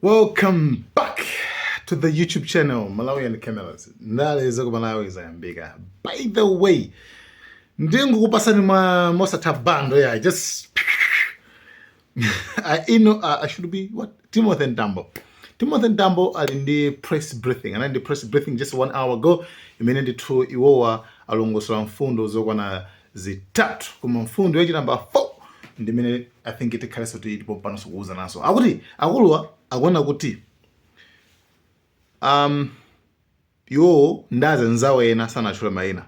Welcome back to the YouTube channel Malawian Cameras. Ndale za ku Malawi zayambika. By the way, ndingokupasani mwa mosatha bando ya just I, you know, I should be what Timothy Mtambo. Timothy Mtambo ali ndi press briefing. Anali ndi press briefing just one hour ago imene ndithu iwowa alongosola mfundo zokwana 3, koma mfundo yachi number 4 ndimene I think tikhalenso tilipo panonso kuuza naso. Akuti akuluwa akuona kuti iwowo ndi anzawo ena, sanatchule mayina,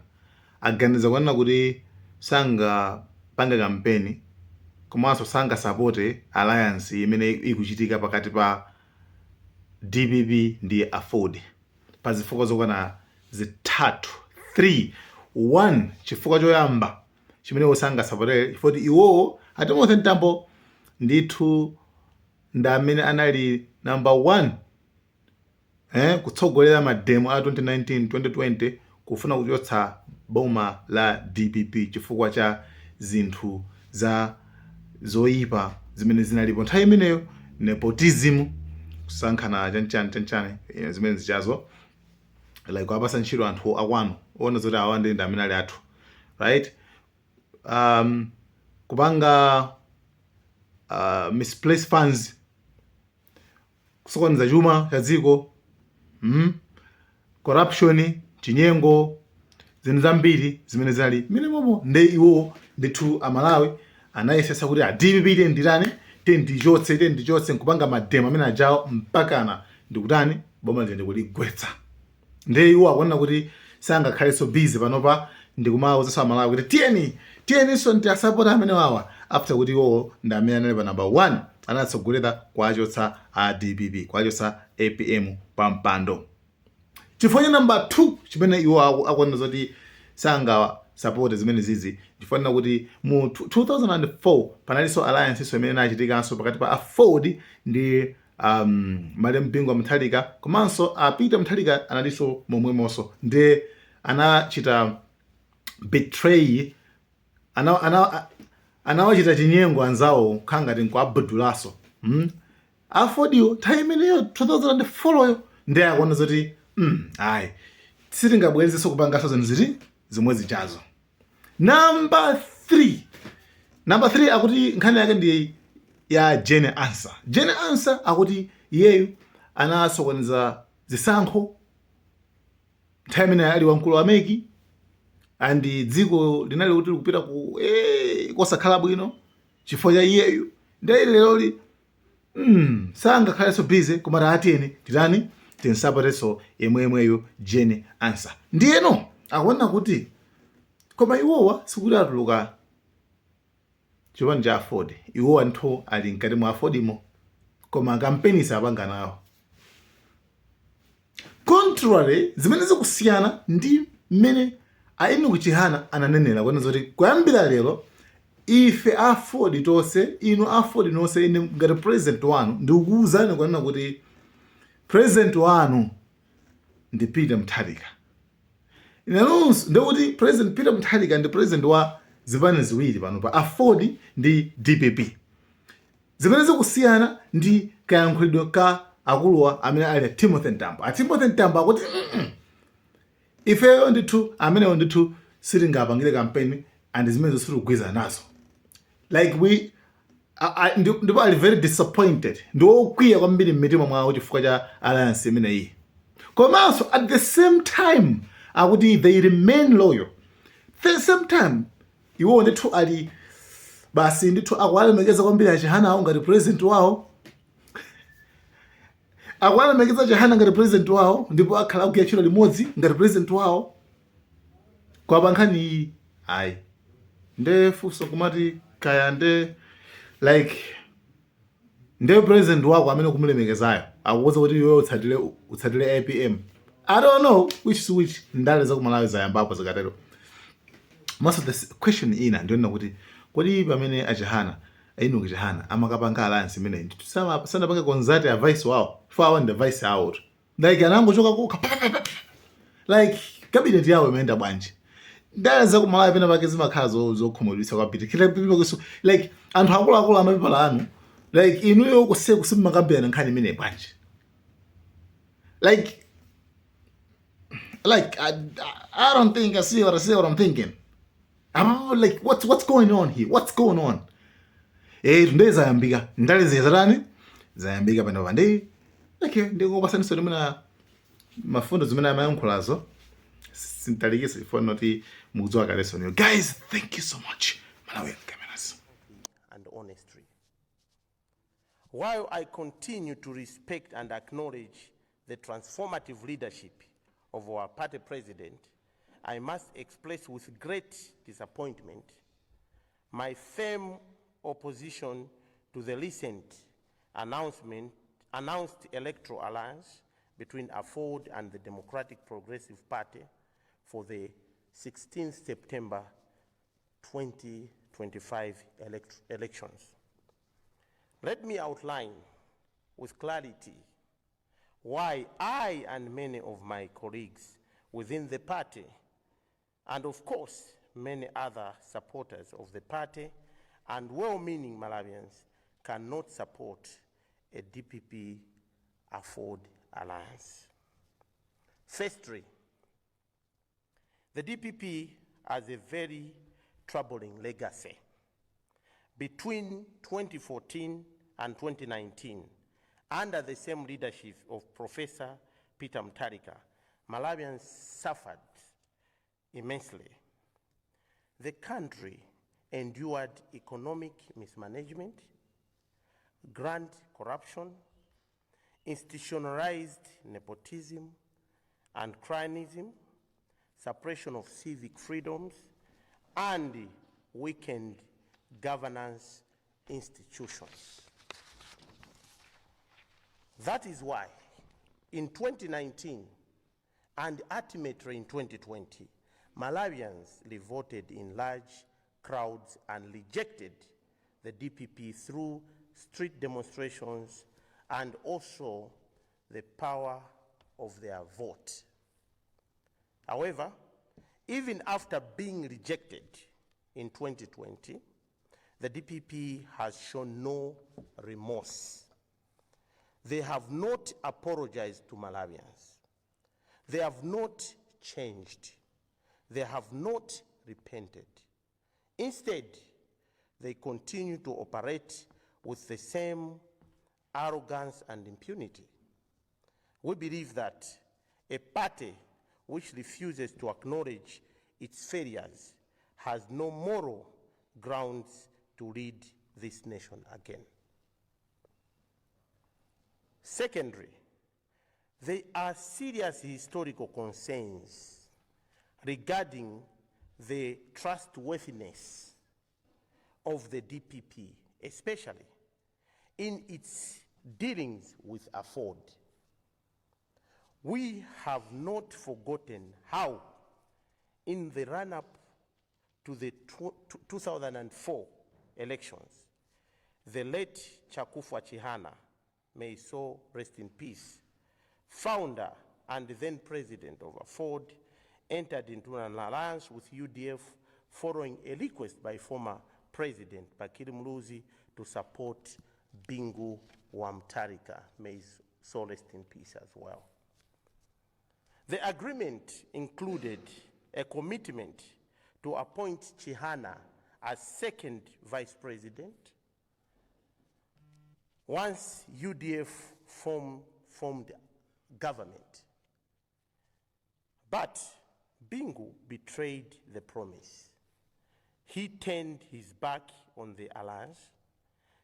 aganiza kunena kuti sangapange kampeni komanso sangasapote alliance imene ikuchitika pakati pa DPP ndi AFORD pa zifukwa zokwana 3. 3 1, chifukwa choyamba chimene iwo sangasapotere, chifukwa iwowo a Timothy Mtambo ndithu ndi amene anali number 1 kutsogolera mademo a 2019 2020 kufuna kuchotsa boma la DPP chifukwa cha zinthu za zoyipa zimene zinalipo nthawi imeneyo, nepotism, kusankhana, chanchani chanchani, zimene zichazo, like kuwapasa ntchito anthu akwanu ona zoti awa ndi amene ali athu, right? Kupanga misplaced funds, kusokoneza chuma cha dziko, Corruption, chinyengo, zinthu zambiri zimene zinali mmene momo. Nde iwo ndithu Amalawi anayesesa kuti a DPP tenditani, tendichotse, tendichotse, nkupanga mademo amene ajawo mpakana ndikutani, boma lija ndikuligwetsa. Nde iwo akuona kuti sangakhalenso busy panopa ndikumawuzanso Amalawi kuti tiyeni, tiyeninso ndi asapota amene wawa, after kuti iwowo ndi amene anali pa number 1, anatsogolera kuachotsa a DPP, kuachotsa APM pa mpando. Chifukwa cha number 2 chimene iwo akuona zoti sangasapote zimene zizi, ndifanira kuti mu 2004 panalinso alliance iso imene inachitikanso pakati pa AFORD ndi malemu Bingu wa Mutharika, komanso a Peter Mutharika analinso momwemonso. Ndi anachita betray, anawachita chinyengo anzawo, kukhala ngati nkuabudulaso, AFORDiwo nthawi imeneyo 2004 yo. Ndi akuona zoti ayi, sitingabwerezenso kupanganso zinthu ziti zomwe zichazo. Number 3, number 3 akuti nkhani yake ndi ya Jane Ansah. Jane Ansah akuti iyeyu anasokoneza zisankho nthawi imene ali wamkulu wa MEC, and dziko linali kuti likupita ku kosakhala bwino chifukwa cha iyeyu. Ndiye leroli sangakhalenso busy koma atiyeni titani, tinsapotenso yemweyemweyo Jane Ansah. Ndiyeno akuona kuti koma iwowa sikuti atuluka chipani cha AFORD, iwowa ndithu ali mkati mwa AFORDimo, koma kampeni sapanga nawo, contrary zimene zikusiyana ndi mmene a Enoch Chihana ananenera kuona zoti kuyambira lero ife AFORD tonse, inu AFORD nonse, ine ngati president wanu ndikukuwuzani kunena kuti president wanu ndi Peter Mutharika. Inanonso ndikuti President Peter Mutharika ndi president wa zipani ziwiri pano pa AFORD ndi DPP, zimene zikusiyana ndi kayankhulidwe ka akuluwa amene ali a Timothy Mtambo. A Timothy Mtambo akuti ifeyo ndithu amenewo ndithu sitingapangire kampeni and zimenezo sitikugwirizana nazo, like we ndipo ali very disappointed, ndi okwiya kwambiri m'mitima mwawo chifukwa cha alliance imeneyi. Komanso at the same time akuti they remain loyal. The same time iwo ndithu ali basi ndithu akuwalemekeza kwambiri aChihana awo ngati president wawo, akuwalemekeza Chihana ngati president wawo, ndipo akhala akugwira ntchito limodzi ngati president wawo. Kwa pa nkhani iyi ayi. Nde funso kumati kaya nde like nde president wako amene kumulemekezayo akuwuza kuti iwe utsatire, utsatire APM. I don't know which is which. Ndale za kumalawi zayambapo zikatero. Maso the question ina ndiyonena kuti kodi pamene aChihana, Enoch Chihana amakapanga alliance imeneyi, ndithu sanapange consult a vice wawo? Chifukwa awa ndi vice awo tu, like anangochoka kokha, like cabinet yawo imayenda bwanji? Ndale za kumalawi pena pake zimakhala zokhumudwitsa kwambiri. Like anthu akuluakulu amapepala anu. Like, inuyo kuseku simmakambirana nkhani imene bwanji? Like I don't think I see what I'm thinking. I'm like, what's going on here? What's going on? Ndiye zayambika, ndale ziyazatani, zayambika panopa. Ndi okay, ndikupasaniso limene mafundo zimene amayankhulazo, sintalikise ifo noti mukudziwa kaleso niyo. Guys, thank you so much. Malawi Cameras. And honestly. While I continue to respect and acknowledge the transformative leadership of our party president, I must express with great disappointment my firm opposition to the recent announced electoral alliance between AFORD and the Democratic Progressive Party for the 16th September 2025 elections. Let me outline with clarity why I and many of my colleagues within the party, and of course many other supporters of the party and well-meaning Malawians, cannot support a DPP AFORD alliance. Firstly, the DPP has a very troubling legacy. Between 2014 and 2019, under the same leadership of Professor Peter Mutharika, Malawians suffered immensely. The country endured economic mismanagement, grand corruption, institutionalized nepotism and cronyism, suppression of civic freedoms, and weakened governance institutions. That is why in 2019 and ultimately in 2020, Malawians revolted in large crowds and rejected the DPP through street demonstrations and also the power of their vote. However, even after being rejected in 2020, the DPP has shown no remorse. They have not apologized to Malawians. They have not changed. They have not repented. Instead, they continue to operate with the same arrogance and impunity. We believe that a party which refuses to acknowledge its failures has no moral grounds to lead this nation again. Secondly, there are serious historical concerns regarding the trustworthiness of the DPP, especially in its dealings with AFORD. We have not forgotten how, in the run up to the 2004 elections, the late Chakufwa Chihana, may his soul rest in peace, founder and then president of AFORD, entered into an alliance with UDF following a request by former President Bakili Muluzi to support Bingu wa Mutharika. May his soul rest in peace as well. The agreement included a commitment to appoint Chihana as second vice president once UDF formed government. But Bingu betrayed the promise. He turned his back on the alliance.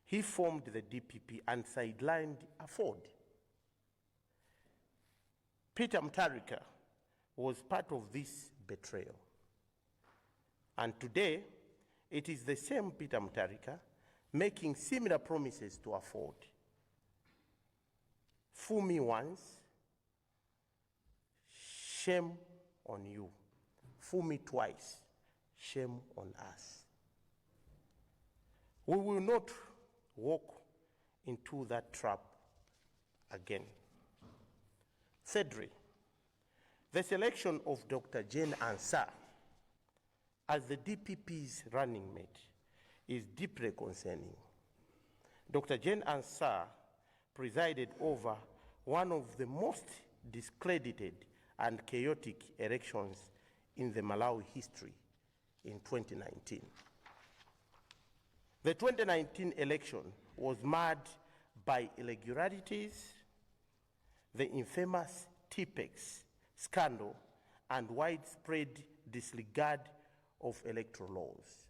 He formed the DPP and sidelined AFORD. Peter Mutharika was part of this betrayal. And today, it is the same Peter Mutharika making similar promises to AFORD. Fool me once, shame on you. Fool me twice, shame on us. We will not walk into that trap again. Thirdly, the selection of Dr. Jane Ansah as the DPP's running mate is deeply concerning. Dr. Jane Ansah presided over one of the most discredited and chaotic elections in the Malawi history in 2019. The 2019 election was marred by irregularities, the infamous Tipp-Ex scandal, and widespread disregard of electoral laws.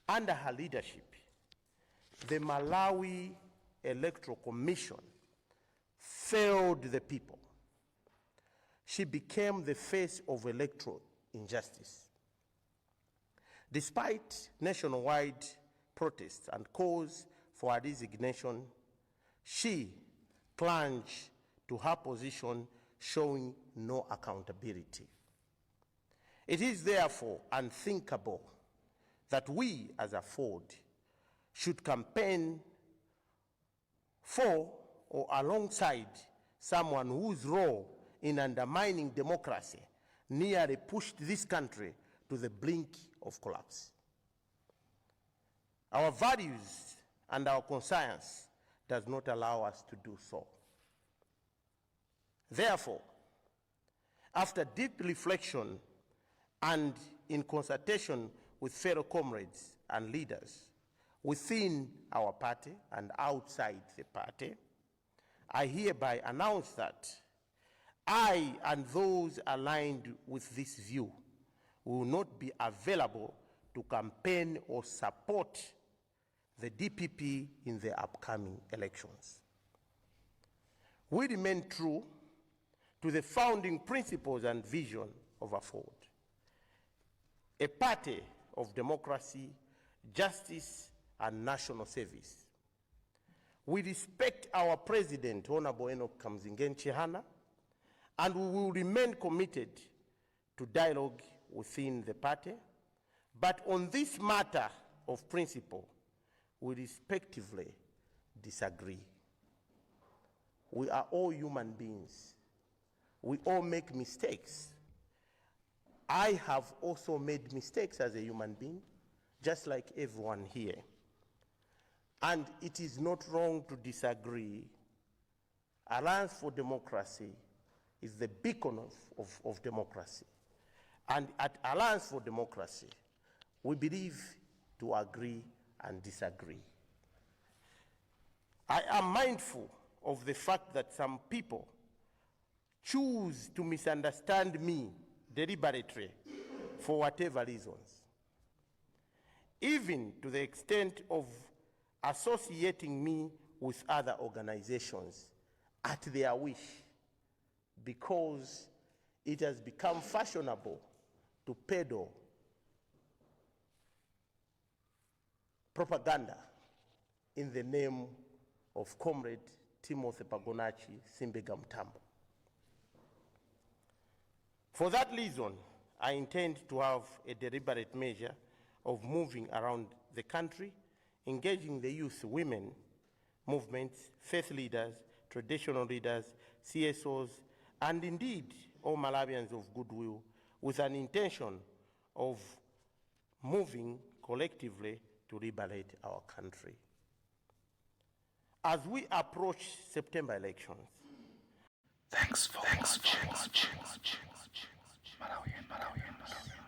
Under her leadership, the Malawi Electoral Commission failed the people. She became the face of electoral injustice. Despite nationwide protests and calls for her resignation, she clung to her position, showing no accountability. It is therefore unthinkable that we as AFORD should campaign for or alongside someone whose role in undermining democracy nearly pushed this country to the brink of collapse. Our values and our conscience does not allow us to do so. Therefore, after deep reflection and in consultation with fellow comrades and leaders within our party and outside the party, I hereby announce that I and those aligned with this view will not be available to campaign or support the DPP in the upcoming elections. We remain true to the founding principles and vision of AFORD, a party of democracy, justice, and national service. We respect our president, Honorable Enoch Kamzingeni Chihana, and we will remain committed to dialogue within the party. But on this matter of principle, we respectively disagree. We are all human beings. We all make mistakes. I have also made mistakes as a human being, just like everyone here. And it is not wrong to disagree. Alliance for Democracy is the beacon of democracy. And at Alliance for Democracy, we believe to agree and disagree. I am mindful of the fact that some people choose to misunderstand me deliberately for whatever reasons, even to the extent of associating me with other organizations at their wish, because it has become fashionable to peddle propaganda in the name of Comrade Timothy Pagonachi Simbega Mtambo. For that reason, I intend to have a deliberate measure of moving around the country, engaging the youth, women, movements, faith leaders, traditional leaders, CSOs, and indeed all Malawians of goodwill, with an intention of moving collectively to liberate our country. As we approach September elections, Thanks for watching. Malawian, Malawian, Malawian.